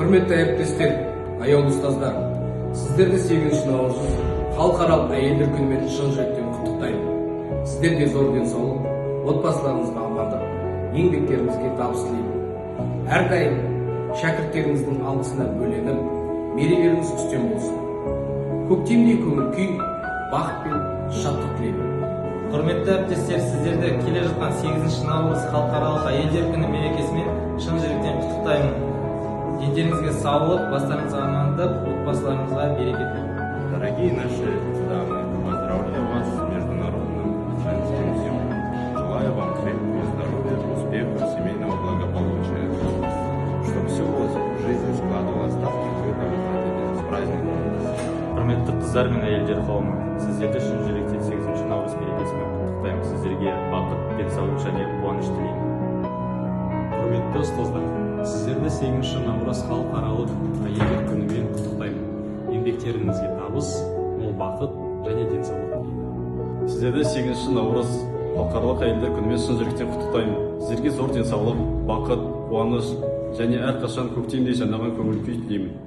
Құрметті әріптестер, аяулы ұстаздар, сіздерді 8 наурыз Халықаралық әйелдер күнімен шын жүректен құттықтаймын. Сіздерге зор денсаулық, отбасыларыңызға амандық, еңбектеріңізге табыс тілеймін. Әрдайым шәкірттеріңіздің алғысына бөленіп, мерейлеріңіз үстем болсын. Көктемдей көңіл күй, бақыт пен шаттық тілеймін. Құрметті әріптестер, сіздерді келе жатқан 8 наурыз Халықаралық әйелдер күні мерекесімен шын жүректен құттықтаймын. Дендеріңізге саулық, бастарыңызға амандық, отбасыларыңызға береке тілеймін. Дорогие наши дамы, поздравляю вас с Международным женским днем. Желаю вам крепкого здоровья, успеха, семейного благополучия. Чтобы все у вас в жизни складывалось так, как вы того хотите. С праздником вас! Құрметті қыздар мен әйелдер қауымы, сіздерді шын жүректен 8 наурыз мерекесімен құттықтаймын. Сіздерге бақыт, денсаулық және қуаныш тілеймін. Құрметті ұстаздар, сіздерді 8 наурыз Халықаралық әйелдер күнімен құттықтаймын. Еңбектеріңізге табыс, мол бақыт және денсаулық тілеймін. Сіздерді 8 наурыз Халықаралық әйелдер күнімен шын жүректен құттықтаймын. Сіздерге зор денсаулық, бақыт, қуаныш және әрқашан көктемдей жайнаған көңіл күй тілеймін.